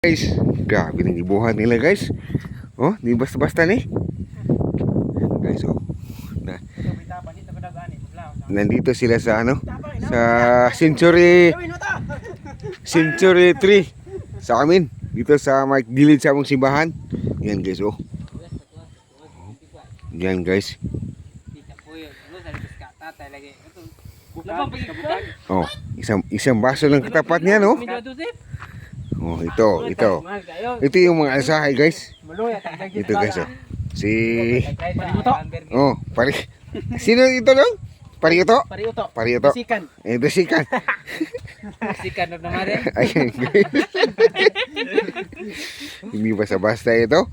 Guys, grabe ng ibuhan nila, guys. Oh, di basta-basta ni. Guys, oh. Na, nandito sila sa ano? Sa Century Century 3 sa amin. Dito sa may gilid sa among simbahan. Yan, guys, oh. Yan, guys. Oh, isang isang baso lang katapat niya, no? Oh, ito, ito. Ito yung mga asahay, guys. Ito, guys, oh. Si Oh, pari. Sino ito lang? Pariuto? Pariuto. Pariuto. Sikan. Ito sikan. Sikan na naman eh. Ayan, guys. Hindi basta-basta ito.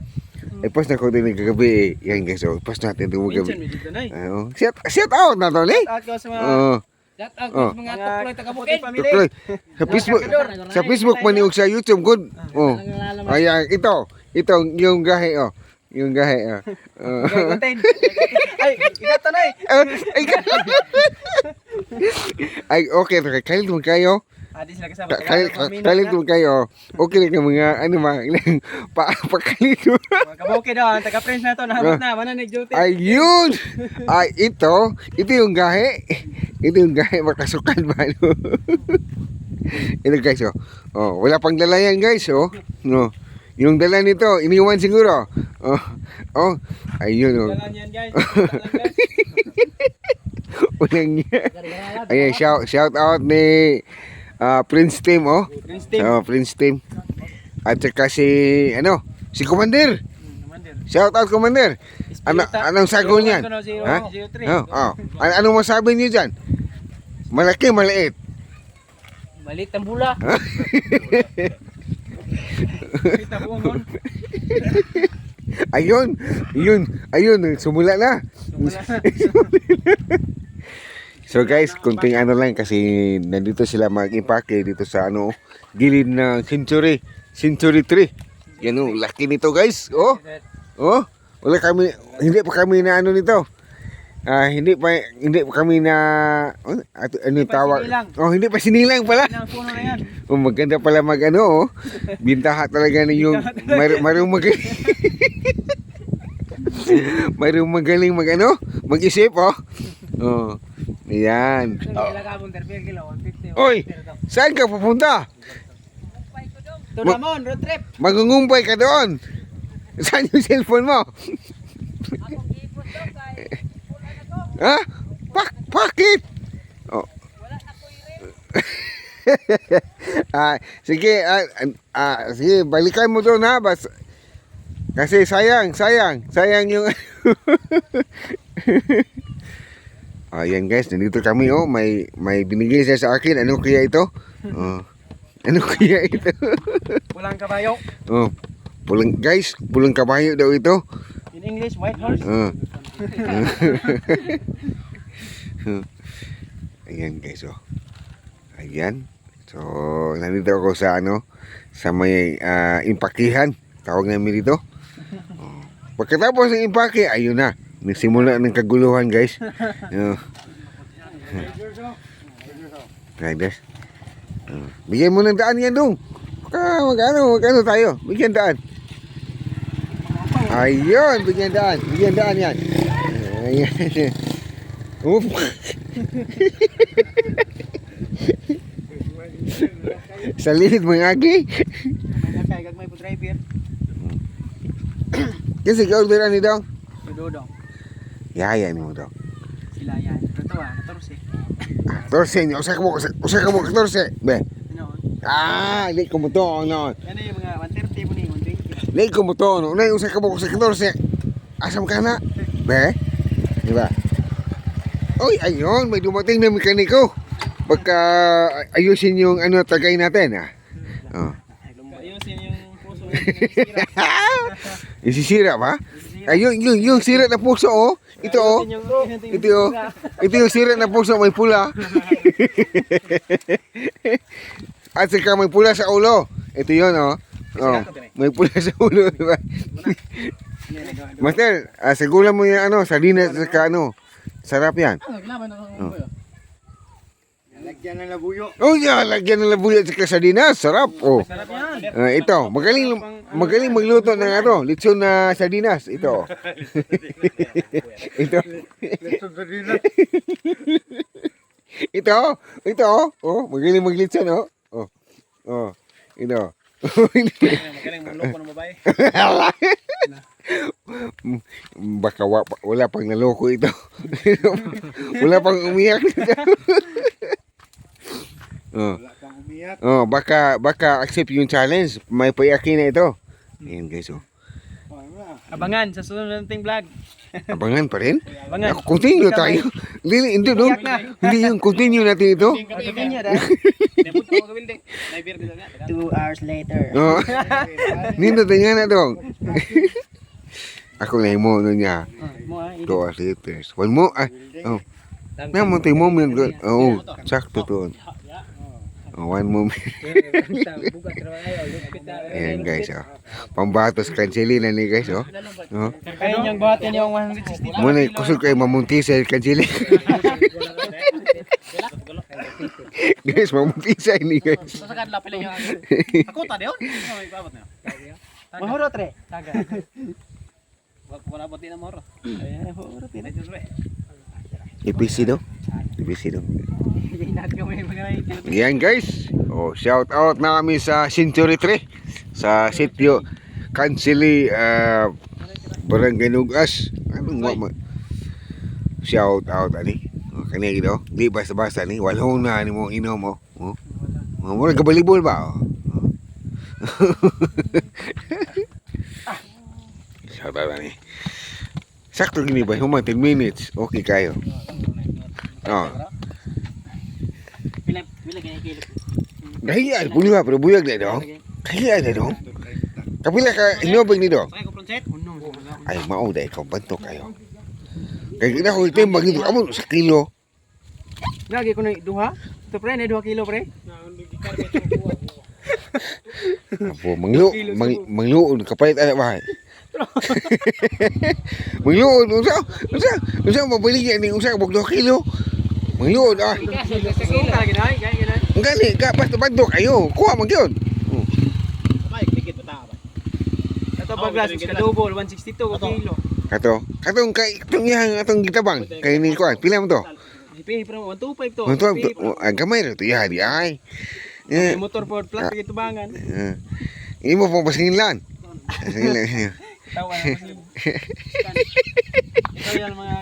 Eh, post na ko din kagabi eh. Yan, guys, oh. Post natin ito Minsan gabi. may dito na eh. Oh. Shout out na to, eh. At ko sa mga Oh. Shout out Oh. sa mga mga tukloy taga-bukid. family. Tuloy. Sa Facebook man yung sa YouTube good. Oh. Ayan, ito. Ito yung gahe, oh. Yung gahe, oh. Oh. Gay content. Ay, igato na eh. Ay, ay, okay, okay. Kalit mo kayo. Adi sila kasama. Kalit, kalit mo kayo. Okay lang yung mga, ano ma, pa, pakalit mo. Mga kabukid daw, ang taga-friends na to, nahabot na, mana nag-duty. Ayun! Ay, ito, ito yung gahe. Ito yung gahe, makasukan ba? Ano? Ito, guys, oh. Oh, wala pang dala yan, guys, oh. No. Yung dala nito, iniwan siguro. Oh, oh, ayun, oh. Dalan yan, guys. Dalan, guys. Walang niya. Ayan, shout out ni Prince Tim, oh. Prince Team. Oh, Prince Tim. At saka si, ano, si Commander. Commander. Shout out, Commander. Ano, anong sago niyan? Ha? Oh, oh. Anong masabi niyo dyan? Malaki, maliit. Malit ang bula. Kita buong Ayun, yun, ayun, sumula na. So guys, kunting ano lang kasi nandito sila mag-impake dito sa ano, gilid ng Century, Century 3. Yan oh, laki nito, guys. Oh. Oh, wala kami, hindi pa kami na ano nito. Ah, hindi pa kami na oh, ano Hindi pa tawag? sinilang. Oh, hindi pa sinilang pala. Ang puno na yan. Oh, maganda pala mag ano, oh. Bintaha talaga na yung marunong magaling. Marunong magaling mag ano, mag-isip, oh. Oh. Ayan. Oh. Oy, saan ka pupunta? To Ramon, road trip. Magungumpay ka doon. Saan yung cellphone mo? Ha? Bakit? Oh. Sige, sige, balikan mo doon ha. Bas, kasi sayang, sayang, sayang yung. Ayan, guys, nandito kami, oh, may binigay siya sa akin. Ano kaya ito? Oh. Ano kaya ito? Pulang kabayo. Oh, pulang guys, pulang kabayo daw ito. In English, white horse. Oh. Ayan, guys, oh. Ayan. So, nandito ako sa ano, sa may impakihan. Tawag namin dito. Oh. Pagkatapos ng impake, ayun na. Nagsimula ng kaguluhan, guys. Oh. Riders. Oh. Bigyan mo ng daan yan dong. Baka mag-ano, mag-ano tayo. Bigyan daan. Ayun, bigyan daan. Bigyan daan yan. Ayan. Oop. Sa liit mga agi. May nakay gagmay po driver. Kasi ka-order ani daw. Dodong. Yaya ni mo daw. Sila yan. Ito ah, 14. 14 niya. Usa ka mo 14. Be. Ano? Ah, di ko mo to no. Ano yung mga 130 po ni 120. Di ko mo to no. Nay usa ka mo sa 14. Asam ka na? Be. Di ba? Oy, ayun, may dumating na mekaniko. Pagka ayusin yung ano tagay natin, ah. Oh. Ayusin yung puso yung sira. Isisira ba? Ayun, yung sira na puso, oh. Ito, oh. Ayusin yung Ito, oh. Ito yung sira na puso, may pula. At saka may pula sa ulo. Ito yun, oh. Oh, may pula sa ulo, di ba? Master, sigulan mo yung ano, sardinas at saka ano. Sarap yan. Ano, ginaman ako. Lagyan ng labuyo. Oh, yeah, lagyan ng labuyo at saka sardinas. Sarap. Oh. Sarap yan. Ah, ito, magaling magaling magluto ng ano, litson na sardinas. Ito. Ito. Lechon sardinas. Ito. Ito. Oh, magaling maglitson, oh. Oh. Oh. Ito. Magaling magloko ng babae. Baka wala pang naloko ito. Wala pang umiyak dito. Oh. Wala pang umiyak. Oh, baka baka accept yung challenge. May paiyakin na ito. Ayan guys, oh. Oh, ano na. Abangan sa susunod nating vlog. Abangan pa rin. Abangan. Ako, continue tayo. Hindi, hindi, no? Hindi yung continue natin ito. 2 hours later. Oh. Nindot nga na dong. Ako na mo no niya. Mo ah. 2 hours later. One mo ah. Oh. Na mo tayo moment. Oh, sakto to. Oh, one moment. Ayan guys, oh. Pambatos kansili na ni guys, oh. Oh. Kaya niyang buhatin yung 160. Muna kusog kay mamunti sa kansili. Guys, mamunti sa ini guys. Ako ta diyon. Mahurot re. Taga. Wala din na mahurot. Ay, mahurot din. IPC do. IPC do. Yan guys. Oh, shout out na kami sa Century 3 sa sitio Kansili, Barangay Nugas. Anong wa ma- Shout out ani. Oh, kani gito. Di basta-basta ni walong na ni mo inom mo. Oh. Oh, mura kabalibol ba? Oh. Oh. Shout out ani. Sakto gini ba? Human 10 minutes. Okay kayo. Oh. Pila pila gani kilo. Kahiyaan po niya, pero buyag na dong. Kahiyaan na dong. Kapila ka, inobig ni dong. Sakay ko pronset. Uno. Ay, mao dahil ikaw, banto kayo. Kaya kita ko itimbang dito, amo sa kilo. Lagi ko na duha. Ito pre, na 2 kilo pre. Apo, manglu, mangluon, kapalit anak bahay. Mangluon, unsa, unsa, unsa, mabaligya ni, unsa, bog 2 kilo. Mangluon, ah. Sa kilo. Gani gani. Ang gani, ka, basta banto kayo, kuha man yun. Ito ba glass ka double 162 ko kilo. Kato, katong kay, itong iyang, atong gitabang, kay ni kuha, pila mo to? Ipi pre 125 to. Ito, ang gamay ra to, iya, di ay. Eh, May motor for plus kay tubangan. Eh, imo pong pasingilan. Pasingilan. Tawa na kasi. Ito yan mga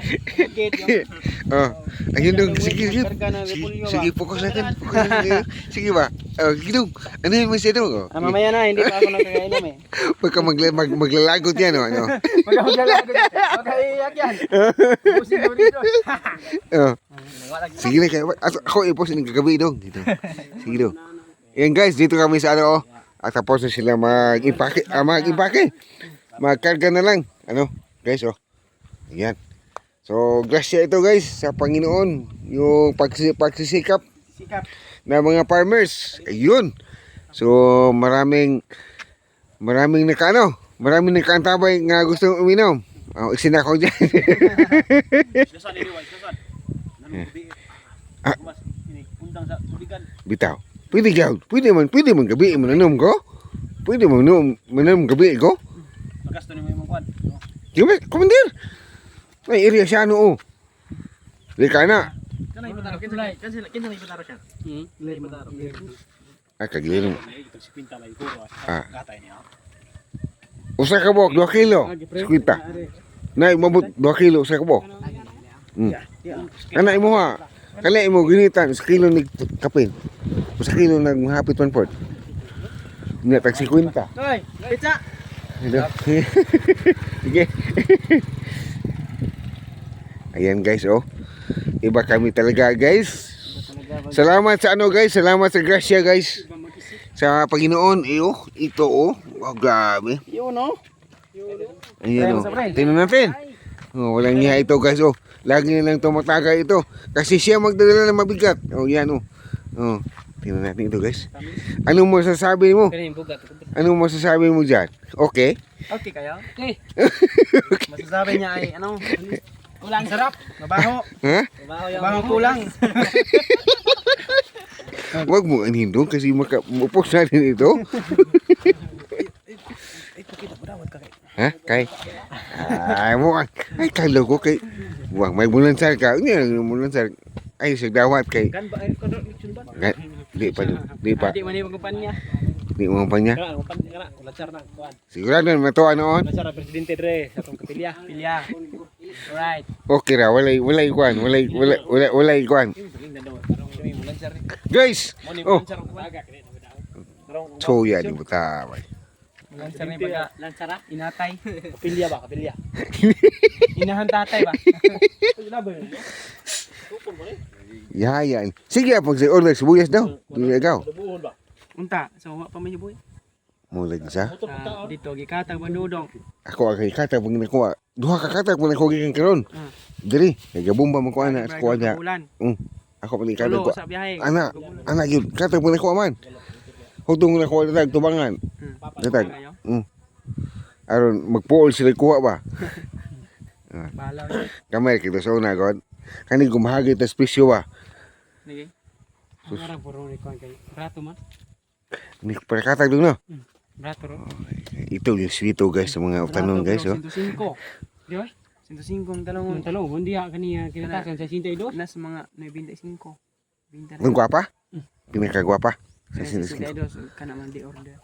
gate yung Oh, ayun dong. Sige, sige. Karga ng Sige, repolyo ba? sige, focus natin. Focus natin. Sige ba? Oh, gidong. Ano yun mo siya dong? Oh. Ah, mamaya na, hindi pa ako nakakainom eh. Pagka maglalagot yan, oh, ano? Magkakalagot. Magkaiyak yan. Busin mo dito. Oh. Sige na, kaya, ako, ako i-post ng kagabi dong. Dito. Sige dong. Yan guys, dito kami sa ano, oh. At tapos na sila mag-impake. Ah, mag-impake. Magkarga na lang. Ano, guys, oh. Ayan. So, grasya ito guys sa Panginoon. Yung pagsisikap Sikap. na mga farmers. Ayun. So, maraming maraming nakaano, maraming nakaantabay nga gusto uminom. Oh, isin ako dyan. Ah. Bitaw. Pwede gaw. Pwede man gabi manunom ko. Pwede man manunom gabi ko. Di ba, commander? May area siya ano oh. Di ka na. Ah, kagilin mo. Ah. Usa ka buok, 2 kilo. Skwita. Nay, mabot 2 kilo usa ka buok. Kana imo ha. Kana imo ginitan sa kilo ni kapin. Usa kilo nag mahapit 1/4. Nya tag 50. Hoy, pizza. Hello. Sige. Ayan guys, oh. Iba kami talaga, guys. Salamat sa ano, guys. Salamat sa grasya, guys. Sa Panginoon. Eh, oh. Ito, oh. Oh, grabe. Yun no. Ayan, oh. Tingnan natin. Oh, walang niya ito, guys, oh. Lagi na lang tumataga ito. Kasi siya magdadala ng mabigat. Oh, yan, oh. Oh. Tingnan natin ito, guys. Anong masasabi mo? Kani bugat. Anong masasabi mo dyan? Okay? Okay kayo? Okay. Masasabi niya ay ano? Kulang. Sarap. Mabaho. Ha? Mabaho kulang. Wag mo anhin doon kasi maka mupos natin ito. Ay, pakita ko dawat ka kay. Ha? Kay? Ay, mo ay kalo ko kay. Wag may mulansar ka. Unya mulansar. Ay sa dawat kay. Kan ba ay kono ba? Di pa di pa. Di man ni kumpanya. Di mo pa niya. Kana kumpanya kana lancar na kuan. Sigurado na matuwa noon. Lancar na presidente dre sa atong kapilya. Pilya. Alright. Okay ra, walay walay kuan, walay walay walay, walay kuan. Guys, oh, soya di buta. Bay. Lancer ni baga. Lancar ah. Inatay. Kapilya ba kapilya? Inahan tatay ba? Ya ya. Sige pag sa order sibuyas daw. Dili agaw. Unta, so wa pa man boy. Mo lagi sa. Ah, dito gikatag manudong. Ako ang kay pag nakuha. Duha ka katag pag nakuha gikan karon. Diri, kay gabumba man ko ana, ako ana. Ulan. Ako pa ni katag Tulo ko. sa biyahe. Ana, ana gyud katag pag nakuha man. Hutong nakuha datag tubangan. Datag. Aron magpuol sila kuha ba. Bahala. Kamay kita sa una god. Kani gumahagi tas presyo ba. Nige. Arang puro ni kuan kay rato man. Ni pagkatag dun no. Rato ro. Ito yung sweeto guys sa mga tanong guys oh. 105. Di ba? 105 ang talong. Ang talong hindi ha kaniya kinatasan sa 62. Nas mga 95. 20. Ang gwapa? Pinakagwapa. Sa sinis. 62 kana man di order.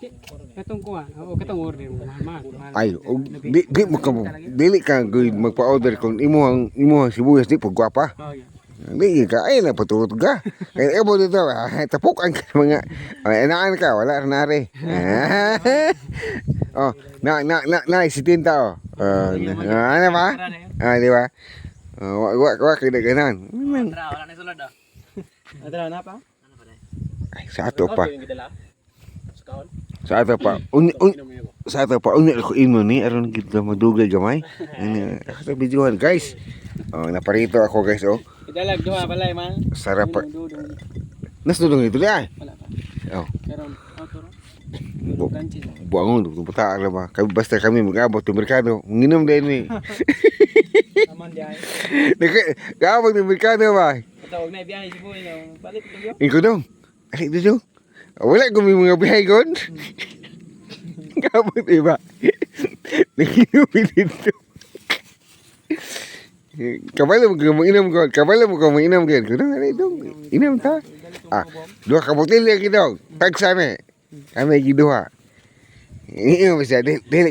Katong kuan, o katong order mo mahal mahal. Ay, og di di mo ka dili ka gud magpa-order kung imo ang sibuyas di pag gwapa. Oh, yeah. Di ka ay na patuot ka. Kay emo dito ah, tapok ang mga ay, anaan ka wala ra nare. Oh, na na na na si tinta oh. Oh, na, ano ba? Ah, di ba? Oh, wa wa wa kay ganan. Tara, wala na sulod ah. Adra na pa? Ay, sa ato pa. Yung gidala. Sa kaon. Sa ato pa. Un, un, sa ato pa unya ko imo ni aron gid ka madugay gamay. Ano, ako sa videohan guys. Oh, naparito ako guys oh. Idalag duha balay man. Sarap pa. Dudong. Nas dudong ito ay. Wala pa. Oh. Karon auto ro. Ganchi. Buangon buta ra ba. Kami basta kami mag-abot ng merkado. Nginom din ni. Aman di ay. Kaabot ng merkado ba. Tawag na biyahe si boy no. Balik to Ikaw dong. Ay dito. Wala ko may mga bihay kon. Kaabot iba. Naginom dito. Kabalo mo ka mainom ko. Kabalo mo ka mainom ko. Kuno ano dong. Inom ta. Ah, duha ka botelya gidong. Tagsa ni. Kami giduha. Inom siya dili